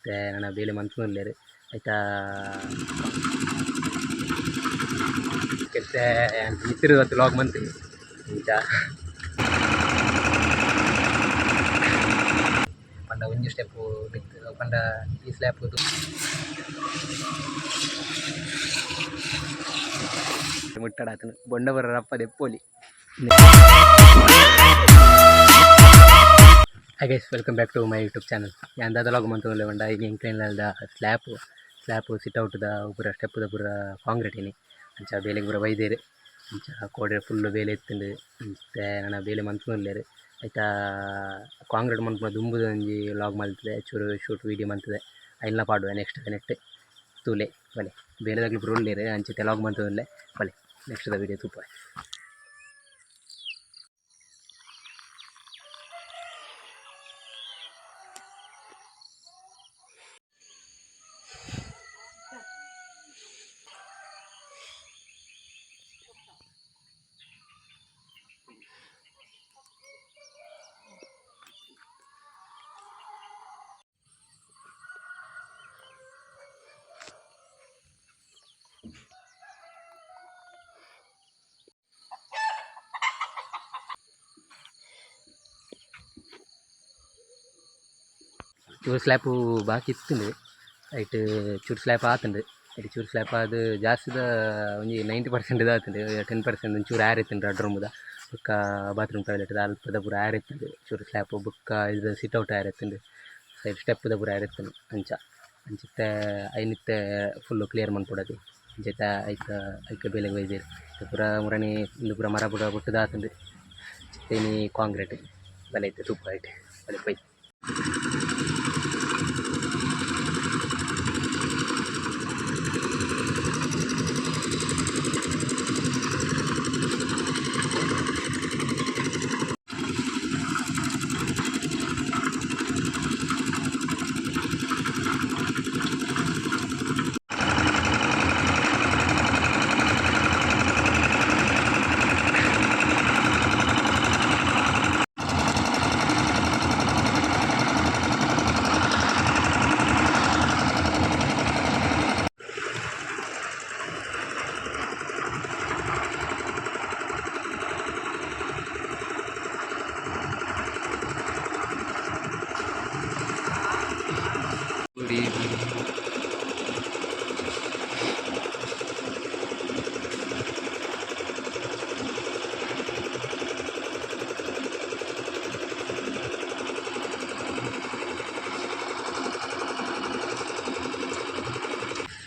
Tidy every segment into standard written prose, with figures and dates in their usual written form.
ಇತ್ತೆ ನನ ಬೇಲೆ ಮಂತೊಂದುಲ್ಲೆರ್ ಐತ ಇತ್ತೆ ಯಾನ್ ಮಿತ್ತ್ ಬತ್ತ್ ಲಾಗ್ ಮಂತಿನಿ ಇಂಚ ಪಂಡ ಒಂಜಿ ಸ್ಟೆಪ್ ಮಿತ್ತ್ ಪಂಡ ಈ ಸ್ಲ್ಯಾಪ್ ಮುಟ್ಟಡಾತುಂಡು ಬೊಂಡ ಪೂರ ರಪ್ಪ ದೆಪ್ಪೊಲಿ. Hi guys, welcome back to my YouTube channel. ಯಾನ್ ದಾದ ಲಾಗ್ ಮಂತೊಂದುಲ್ಲೆ ಪಂಡ ಇನಿ ಎಂಕ್ಲೆನ ಸ್ಲ್ಯಾಪ್ ಸ್ಲ್ಯಾಪ್ ಸಿಟ್ ಔಟ್ ದ ಪೂರ ಸ್ಟೆಪ್ ದ ಪೂರ ಕಾಂಕ್ರೀಟ್ ಇನಿ. ಅಂಚ ಬೇಲೆಗ್ ಪೂರ ಬೈದೆರ್. ಅಂಚ ಕೋಡೆ ಫುಲ್ ಬೇಲೆ ಇತ್ತ್ಂಡ್. ಇತ್ತೆ ನನ ಬೇಲೆ ಮಂತೊಂದುಲ್ಲೆರ್. ಐತ ಕಾಂಕ್ರೀಟ್ ಮನ್ಪುನ ದುಂಬುದ ಒಂಜಿ ಲಾಗ್ ಮಲ್ತ್‌ದೆ, ಚೂರು ಶೂಟ್ ವೀಡಿಯೋ ಮಲ್ತ್‌ದೆ. ಐನ್ಲ ಪಾಡುವೆ ನೆಕ್ಸ್ಟ್ ನೆಕ್ಟ್ ತೂಲೆ ಬಲೆ. ಬೇಲೆದಕ್ಲು ಪೂರ ಉಲ್ಲೆರ್, ಅಂಚ ಲಾಗ್ ಮಂತೊಂದುಲ್ಲೆ. ಬಲೆ, ನೆಕ್ಸ್ಟ್ ದ ವೀಡಿಯೋ ತೂಪೆ. ಚೂರು ಸ್ಲ್ಯಾಪು ಬಾಕಿ ಇತ್ತುಂಡು, ಐಟ್ ಚೂರು ಸ್ಲ್ಯಾಪ್ ಆತುಂಡು. ಐಟ್ ಚೂರು ಸ್ಲ್ಯಾಪ್ ಆದ್ ಜಾಸ್ತಿದ ಒಂಜಿ 90% ಆತುಂಡು. 10% ಒಂಚೂರು ಏರ್ ಇತ್ತುಂಡು ರಡ್ಡ್ ರೂಮುದ ಬೊಕ್ಕ ಬಾತ್ರೂಮ್ ಟಾಯ್ಲೆಟ್ ಅಲ್ಪದ ಪೂರ ಏರ್ ಇತ್ತುಂಡು ಚೂರು ಸ್ಲ್ಯಾಪ್. ಬೊಕ್ಕ ಇದು ಸಿಟ್ ಔಟ್ ಏರ್ ಇತ್ತುಂಡು, ಸೈಡ್ ಸ್ಟೆಪ್‌ದ ಪೂರ ಏರ್ ಇತ್ತುಂಡು. ಅಂಚ ಅಂಚಿತ್ತೆ ಐನ್ ಇತ್ತೆ ಫುಲ್ ಕ್ಲಿಯರ್ ಮನ್ಪೊಡಾತೆ. ಅಂಚ ಐತ ಐಕ್ ಬೇಲೆಗ್ ಬೈದೆರ್. ಪೂರ ಮುರಣಿ ಉಂದು ಪೂರ ಮರ ಪೂರ ಬೊಟ್ಟುದು ಆತುಂಡು. ಇತ್ತೆ ಇನಿ ಕಾಂಕ್ರೀಟ್ ಬಲೆ, ಇತ್ತೆ ತೂಪ ಐಟ್. ಬಲೆ ಪೋಯಿ.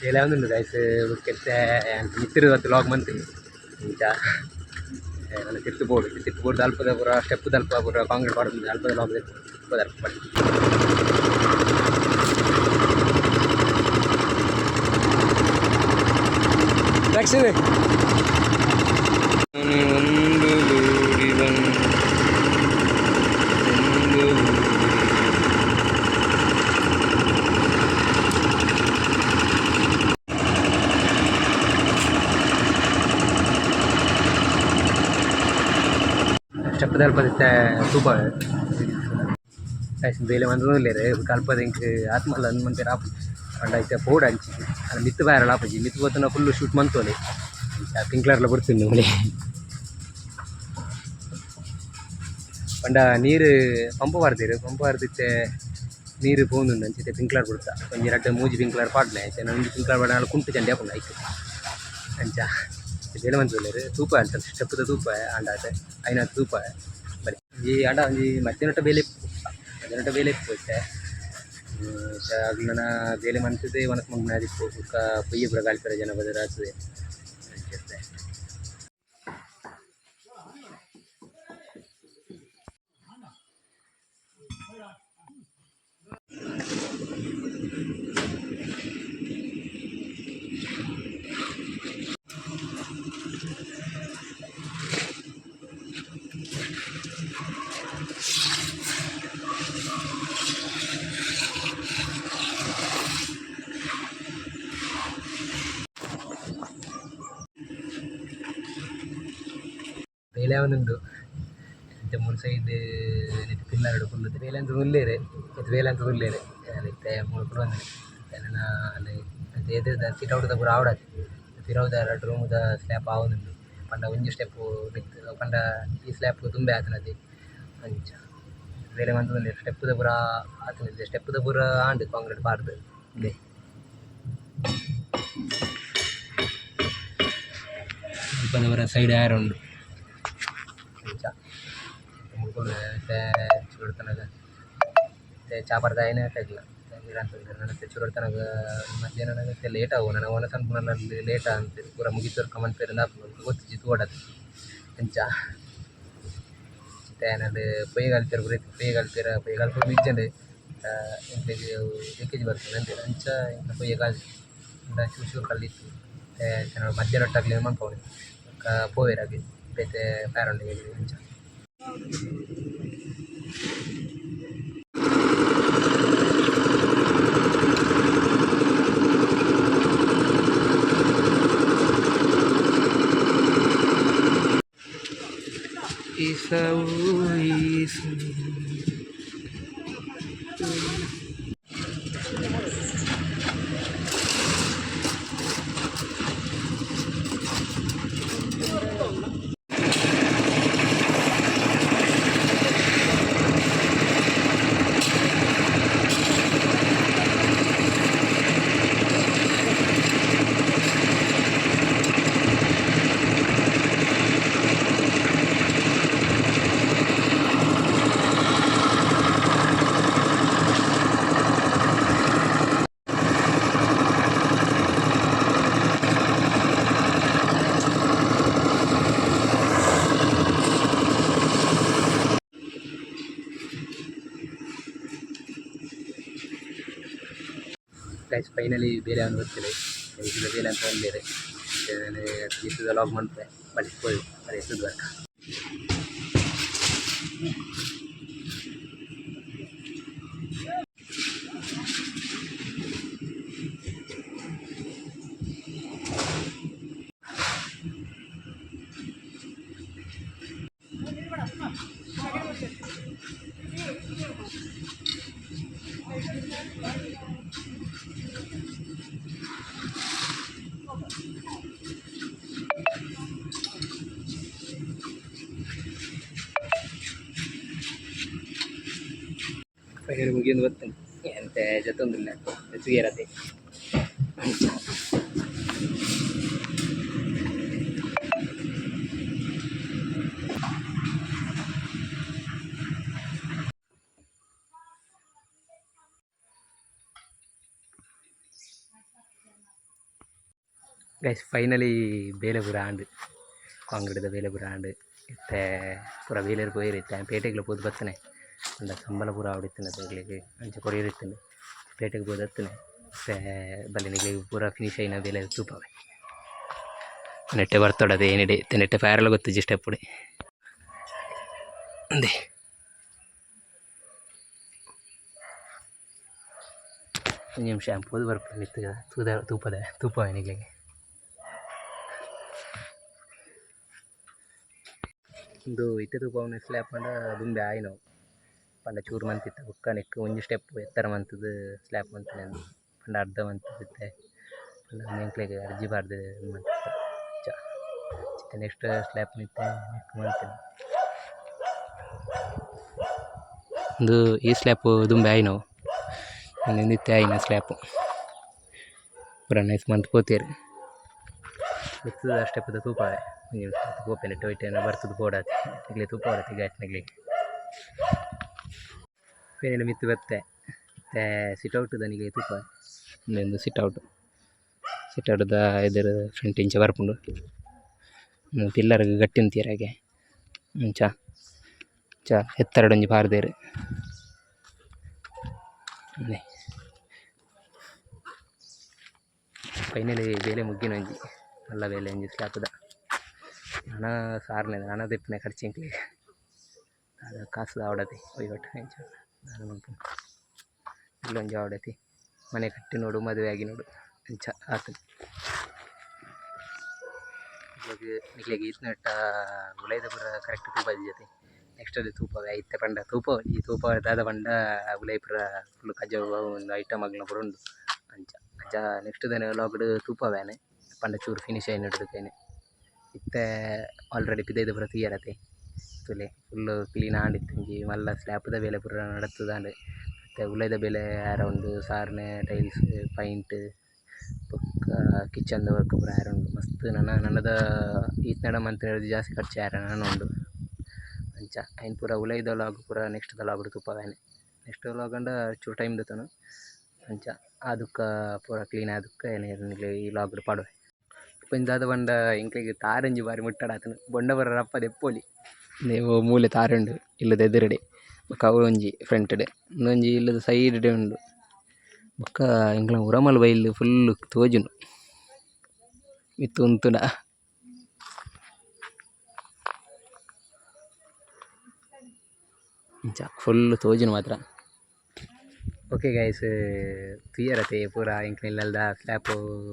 ಬೇಲೆ ಆವೊಂದುಂಡು ಗೈಸ್. ಬೊಕ್ಕ ಇತ್ತೆ ಯಾನ್ ಮಿತ್ತ್ ಬತ್ತ್ ಲಾಗ್ ಮಂತಿನಿ. ಇಂಚ ನನ ತಿರ್ತ್ ಪೋಡು, ತಿರ್ತ್ ಪೋದು ಅಲ್ಪದ ಪೂರ ಸ್ಟೆಪ್ ದಲ್ಪ ಪೂರ ಕಾಂಕ್ರೀಟ್ ಪಾಡೊಂದು ಅಲ್ಪದ ಲಾಗ್ ಪೋದಾರ್. ಒಂದು ಗೂಡಿ ಬಂದು ಒಂದು. ಸ್ಟೆಪ್ ದಲ್ಪ ಇತ್ತೆ ತೂಪ ಗೈಸ್. ಬೇಲೆ ಮಂತೊಂದುಲ್ಲೆರ್. ಬೊಕ್ಕ ಅಲ್ಪದ ಎಂಕ್ ಆತ್ಮಲ್ಲ ಅಂದ್ ಮಂತೆರ್ ಆಪುಜಿ ಪಂಡ ಇತ್ತೆ ಪೋಡು ಅಂಚಿ ಆಂಡ ಮಿತ್ತ್ ಪೋಯೆರೆಲ ಆಪುಜಿ. ಮಿತ್ತ್ ಪೋತುಂಡ ಫುಲ್ ಶೂಟ್ ಮಂತೊಲಿ. ಅಂಚ ಪಿಂಕ್ಲರ್ಲ ಬೊಡ್ತುಂಡು ಮೂಲೆ. ಪಂಡ ನೀರು ಪಂಪ್ ಪಾಡ್ದೆರ್. ಪಂಪ್ ಪಾಡ್ದ್ ಇತ್ತೆ ನೀರು ಪೋವೊಂದುಂಡು. ಅಂಚ ಇತ್ತೆ ಪಿಂಕ್ಲರ್ ಬುಡ್ತ ಒಂಜಿ ರಡ್ಡ್ ಮೂಜಿ ಪಿಂಕ್ಲರ್ ಪಾಡ್ಲೆ. ಇತ್ತೆ ಒಂಜಿ ಪಿಂಕ್ಲರ್ ಪಾಡ್ಂಡ ಕುಂಟು ಚಂಡಿ ಆಪುಂಡು ಐಕ್. ಅಂಚ ಬೇಲೆ ಮಂತೊಂದುಲ್ಲೆರ್. ತೂಪ ಅಲ್ತ ಸ್ಟೆಪ್ಪುದ ತೂಪ ಆಂಡ ಆತೆ ಐನಾತ್ ತೂಪ. ಬಲೆ, ಒಂಜಿ ಆಂಡ ಒಂಜಿ ಮಧ್ಯಾಹ್ನಟ ಬೇಲೆ ಇಪ್ಪು, ಮಧ್ಯಾಹ್ನಟ ಬೇಲೆ ಇಪ್ಪು ಇತ್ತೆ. ಇತ್ತೆ ಅಗ್ಲನ ಬೇಲೆ ಮಂತುದು ವನಸ್ ಮನ್ಪುನ ಆದಿಪ್ಪು. ಬೊಕ್ಕ ಪೊಯ್ಯೆ ಪೂರ ಗಾಲ್ಪೆರೆ ಜನ ಬತ್ತ್‌ದ್ ಆತುದೆ. ಅಂಚ ಬೇಲೆ ಆವೊಂದುಂಡು. ಅಂಚ ಮೂಲು ಸೈಡ್ ನೆಟ್ ಪಿಲ್ಲರ್ಡ್ ಕುಲ್ಲುದು ಬೇಲೆ ಅಂತೊಂದು ಉಲ್ಲೆರ್. ಇತ್ತೆ ಬೇಲೆ ಅಂತೊಂದು ಉಲ್ಲೆರ್. ಇತ್ತೆ ಮೂಲು ಕುಲ್ಲೊಂದುಲ್ಲೆ ನನ ಎದುರುದ ಸಿಟ್ ಔಟ್ ದ ಪೂರ ಆವೊಡಾತೆ ಪಿರವುದ ರಡ್ಡ್ ರೂಮುದ ಸ್ಲ್ಯಾಪ್ ಆವೊಂದುಂಡು ಪಂಡ ಒಂಜಿ ಸ್ಟೆಪ್ ಮಿತ್ತ್ ಪಂಡ ಈ ಸ್ಲ್ಯಾಪ್ ದುಂಬೆ ಆತುಂಡತೆ ಅಂಚ ಬೇಲೆ ಮಂತೊಂದುಲ್ಲೆರ್ ಸ್ಟೆಪ್ ದ ಪೂರ ಆತುಂಡು ಸ್ಟೆಪ್ ದ ಪೂರ ಆಂಡ್ ಕಾಂಕ್ರೀಟ್ ಪಾಡ್ದ್ ಉಂದೇ. ಮುಲ್ಪದ ಪೂರ ಸೈಡ್ ಆಯೆರೆ ಉಂಡು ಅಂಚ ಮುಲ್ಪದ ಇತ್ತೆ ಚೂರು ಇತ್ತೆ ಚಾ ಪರ್ದಾಯಿನ ಚೂರು ತನಕ ಮಧ್ಯಾಹ್ನ ಇತ್ತೆ ಲೇಟ್ ಆವು ನನ ವನಸ್ ಅನ್ಪುನ ಲೇಟ್ ಆಂದ್ ಪೂರ ಮುಗಿತೊರ್ಕ ಮನ್ಪೆರೆ ಆಪುಂಡು ಗೊತ್ತಿಜ್ಜಿ ತೂವೊಡಾತೆ ಅಂಚ ಇತ್ತೆ ಯಾನಡ್ ಪೊಯ್ಯೆ ಕಲ್ಪೆರೆ ಪೂರ ಇತ್ತು ಪೊಯ್ಯೆ ಕಲ್ಪೆರೆ ಪೊಯ್ಯೆ ಕಲ್ಪುನ ಇಜ್ಜಂಡ್ ಎಂಕ್ಲೆಗ್ ಲೀಕೇಜ್ ಬರ್ಪುಂಡು ಅಂಚ ಅಂಚ ಎಂಕ್ಲ ಪೊಯ್ಯೆ ಕಲ್ಜಿ ಪಂಡ ಚೂರು ಚೂರು ಕಲ್ಲ್ ಇತ್ತು ಇತ್ತೆ ಮಧ್ಯಾಹ್ನ ಒಟ್ಟಾಗ್ಲಿ ಮನ್ಪೊಡು ಬೊಕ್ಕ ಪೋವೆರ್ ಅಕ್ಲ್ ಬೇತೆ ಪ್ಯಾರೊಂಡು ಅಂಚ. ಈಸವು ಈಸು. ಗೈಸ್ ಫೈನಲಿ ಬೇಲೆ ಒಂದು ಗೊತ್ತಿಲ್ಲ ಈಗ ಬೇಲೆ ಅಂತ ಬಂದಿದೆ ಇತ್ತದ ಲಾಗ್ ಮನ್ಪೆ ಬಳಿ ಪೋಯಿ ಅದೇ ಸುದ್ವರ್ಕ. ಫೈನಲಿ ಮುಗಿಯೊಂದು ಬರ್ತೇನೆ ಎಂತ ಜೊತೊಂದಿಲ್ಲ ತೂಯರತೆ. ಗೈಸ್ ಫೈನಲಿ ಬೇಲೆ ಪೂರ ಆಂಡ್ ಕಾಂಕ್ರೀಟ್ದ ಬೇಲೆ ಪೂರ ಆಂಡ್. ಇತ್ತೆ ಪೂರ ಬೇಲೆರ್ ಪೋಯೆರ್. ಇತ್ತೆ ಪೇಟೆಗ್ಲ ಪೋದು ಬತ್ತನೆ ಪಂಡ ಸಂಬಳ ಪೂರ ಆವೊಡಿತ್ತಿನ ಎಂಕ್ಲೆಗ್ ಅಂಚ ಕೊರಿಯೆರೆ ಇತ್ತ್ಂಡ್. ಪೇಟೆಗ್ ಪೋದು ಬತ್ತನೆ. ಇತ್ತೆ ಬಲ್ಲೆ ನಿಕ್ಲೆಗ್ ಪೂರ ಫಿನಿಶ್ ಆಯಿನ ಬೇಲೆ ತೂಪಾವೆ. ನೆಟ್ಟೆ ಬರ್ತೊಡತೆ ಏನಿಡೆ ಇತ್ತೆ ನೆಟ್ಟೆ ಫೈರ್ಲ ಗೊತ್ತಿಜ್ಜಿ ಸ್ಟೆಪ್ಪುಡೆ ಉಂದೆ. ಒಂಜಿ ನಿಮಿಷ ಪೋದು ಬರ್ಪೆ ಮಿತ್ತ್ ತೂದ ತೂಪದೆ ತೂಪಾವೆ ನಿಕ್ಲೆಗ್. ಉಂದು ಇತ್ತೆ ತೂಪಾವುನ ಸ್ಲ್ಯಾಪ್ ಪಂಡ ದುಂಬೆ ಆಯಿನವು ಪಂಡ ಚೂರು ಮಂತಿತ್ತ ಬೊಕ್ಕ ನೆಕ್ಕ್ ಒಂಜಿ ಸ್ಟೆಪ್ ಎತ್ತರ ಮಂತುದು ಸ್ಲ್ಯಾಪ್ ಮಂತಿನ ಪಂಡ ಅರ್ಧ ಮಂತುದು ಇತ್ತೆ ಪಂಡ ಎಂಕ್ಲೆಗ್ ಅರ್ಜಿ ಪಾಡ್ದ್ ಮಂತಿತ್ತ ಅಂಚ ಇತ್ತೆ ನೆಕ್ಸ್ಟ್ ಸ್ಲ್ಯಾಪ್ ಇತ್ತೆ ನೆಕ್ಕ್ ಮಂತಿನ. ಉಂದು ಈ ಸ್ಲ್ಯಾಪ್ ದುಂಬೆ ಆಯಿನವು ಉಂದು ಇತ್ತೆ ಆಯಿನ ಸ್ಲ್ಯಾಪ್ ಪೂರ ನೈಸ್ ಮಂತ್ ಪೋತೆರ್. ಮಿತ್ತುದ ಸ್ಟೆಪ್ಪುದ ತೂಪಾವೆ ಒಂಜಿ ನಿಮಿಷ ಪೋಪೆ ನೆಟ್ಟ್ ಒಯಿಟ್ ಬರ್ತುದು ಪೋಡಾತೆ ನಿಕ್ಲೆಗ್ ತೂಪಾವೊಡತೆ ಗಾಯ್ಸ್ ನಿಕ್ಲೆಗ್. ಫೈನಲಿ ಮಿತ್ತ್ ಬತ್ತೆ. ಇತ್ತೆ ಸಿಟ್ ಔಟ್ ದ ನಿಕ್ಲೆಗ್ ತೂಪಾವೆ. ಉಂದೊಂದು ಸಿಟ್ ಔಟ್ ಸಿಟ್ ಔಟ್ ದ ಎದುರು ಫ್ರಂಟ್ ಇಂಚ ಬರ್ಪುಂಡು. ಉಂದು ಪಿಲ್ಲರ್ ಗ್ ಗಟ್ಟಿ ಉಂತಿಯೆರ್ ಹಾಗೆ ಅಂಚ ಅಂಚ ಎತ್ತರಡ್ ಒಂಜಿ ಪಾರ್ದೆರ್. ಉಂದೆ ಫೈನಲಿ ಬೇಲೆ ಮುಗ್ಗಿನ ಒಂಜಿ ಮಲ್ಲ ಬೇಲೆ ಒಂಜಿ ಸ್ಲ್ಯಾಪುದ ನನ ಸಾರ್ನೆ ನನ ದೆಪ್ಪುನೆ ಖರ್ಚು ಎಂಕ್ಲೆಗ್ ದಾದ ಕಾಸ್ ಆವಡತೆ ವಹಿವಾಟು ಎಂಚ ದಾದ ಮನ್ಪುನು ಇಲ್ಲೊಂಜಿ ಆವಡತೆ ಮನೆ ಕಟ್ಟಿ ನೋಡು ಮದುವೆ ಆಗಿ ನೋಡು ಅಂಚ ಆತುಂಡು. ನಿಕ್ಲೆಗ್ ನಿಕ್ಲೆಗ್ ಈತ್ನೆಟ್ಟ ಉಲಯಿದ ಪೂರ ಕರೆಕ್ಟ್ ತೂಪಾದಿಜತೆ. ನೆಕ್ಸ್ಟ್ ತೂಪವೆ ಇತ್ತೆ ಪಂಡ ತೂಪವೆ ಈ ತೂಪವೆ ದಾದ ಪಂಡ ಉಲಾಯಿ ಪೂರ ಫುಲ್ಲ್ ಕಜವು ಅವು ಉಂದು ಐಟಮ್ ಅಗ್ಲ್ನ ಪೂರ ಉಂಡು ಅಂಚ ಅಂಚ ನೆಕ್ಸ್ಟ್ ದ ವ್ಲೋಗ್ ಡು ತೂಪವೆ ಯಾನ್ ಪಂಡ ಚೂರು ಫಿನಿಶ್ ಆಯಿನೆಡ್ದ್ ಇತ್ತೆ ಆಲ್ರೆಡಿ ಪಿದಯ್ದ ಪೂರ ತೂಯರತೆ ತೂಲೆ ಫುಲ್ಲ್ ಕ್ಲೀನ್ ಆಂಡ್ ಇತ್ತೆ ಒಂಜಿ ಮಲ್ಲ ಸ್ಲ್ಯಾಪ್ ದ ಬೇಲೆ ಪೂರ ನಡತುದಾಂಡ್ ಇತ್ತೆ ಉಲಾಯಿದ ಬೇಲೆ ಆಯೆರೆ ಉಂಡು ಸಾರ್ನೆ ಟೈಲ್ಸ್ ಪೈಂಟ್ ಬೊಕ್ಕ ಕಿಚನ್ ದ ವರ್ಕ್ ಪೂರ ಆಯೆರೆ ಉಂಡು ಮಸ್ತ್ ನನ ನನದ ಈತ್ನೇಟ ಮಂತಿನೆಡ್ದ್ ಜಾಸ್ತಿ ಖರ್ಚು ಆಯೆರೆ ನನ ಉಂಡು. ಅಂಚ ಐನ್ ಪೂರ ಉಲಾಯಿದ ವ್ಲೋಗ್ ಪೂರ ನೆಕ್ಸ್ಟ್ ದ ವ್ಲೋಗ್ ಡು ತೂಪವೆ ಯಾನ್ ನೆಕ್ಸ್ಟ್ ವ್ಲೋಗ್ ಪಂಡ ಚೂರು ಟೈಮ್ ದೆತೊನು ಅಂಚ ಆದುಕ್ಕ ಪೂರ ಕ್ಲೀನ್ ಆದುಕ್ಕ ಯಾನ್ ನಿಕ್ಲೆಗ್ ಈ ವ್ಲೋಗ್ ಡು ಪಾಡುವೆ. ಒಂಜಿ ದಾದ ಪಂಡ ಎಂಕ್ಲೆಗ್ ತಾರೆಂಜಿ ಬಾರಿ ಮುಟ್ಟಡಾತುಂಡು ಬೊಂಡ ಪೂರ ರಪ್ಪ ದೆಪ್ಪೊಲಿ. ಉಂದು ಮೂಲೆ ತಾರೆ ಉಂಡು ಇಲ್ಲದ ಎದುರುಡೆ ಬೊಕ ಅವು ಒಂಜಿ ಫ್ರಂಟ್ ಡ್ ಉಂದೊಂಜಿ ಇಲ್ಲದ ಸೈಡ್ ಡೆ ಉಂಡು. ಬೊಕ್ಕ ಎಂಕ್ಲ್ನ ಉರಮಲ್ ಬೈಲ್ ಫುಲ್ಲ್ ತೋಜುಂಡು ಮಿತ್ತ್ ಉಂತುಂಡ. ಇಂಚ ಫುಲ್ಲ್ ತೋಜುಂಡು ಮಾತ್ರ. ಓಕೆ ಗೈಸ್ ತೂಯರತೆ ಪೂರ ಎಂಕ್ಲ್ನ ಇಲ್ಲಲ್ದ ಸ್ಲ್ಯಾಪ್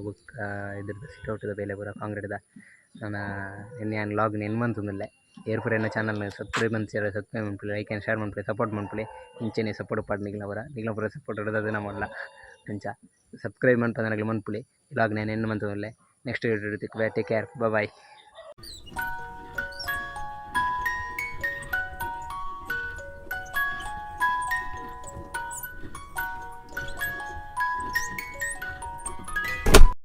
ಬೊಕ್ಕ ಎದುರುದ ಸಿಟೌಟ್ ದ ಬೇಲೆ ಪೂರ ಕಾಂಕ್ರೀಟ್ ದ ನನ ಯಾನ್ ವ್ಲೋಗ್ ನ್ ಎಂಡ್ ಮಂತೊಂದುಲ್ಲೆ. ಏರ್ ಪೂರ ಎನ್ನ ಚಾನಲ್ ನ್ ಸಬ್ಸ್ಕ್ರೈಬ್ ಮಂತಿಜೆರ್ ಸಬ್ಸ್ಕ್ರೈಬ್ ಮನ್ಪುಲೆ ಲೈಕ್ ಆಂಡ್ ಶೇರ್ ಮನ್ಪುಲೆ ಸಪೋರ್ಟ್ ಮನ್ಪುಲೆ ಇಂಚನೆ ಸಪೋರ್ಟ್ ಉಪ್ಪಡ್ ನಿಕ್ಲ್ನ ಪೂರ ನಿಕ್ಲ್ನ ಪೂರ ಸಪೋರ್ಟ್ ಡ್ ನಮಲ ಅಂಚ ಸಬ್ಸ್ಕ್ರೈಬ್ ಮನ್ಪಂದಿನಕುಲು ಮನ್ಪುಲೆ ವ್ಲೋಗ್ ನ್ ಯಾನ್ ಎಂಡ್ ಮಂತೊಂದುಲ್ಲೆ ನೆಕ್ಸ್ಟ್ ವಿಡಿಯೋ ಡ್ ತಿಕ್ಕುವೆ ಟೇಕ್ ಕೇರ್ ಬೈ ಬೈ.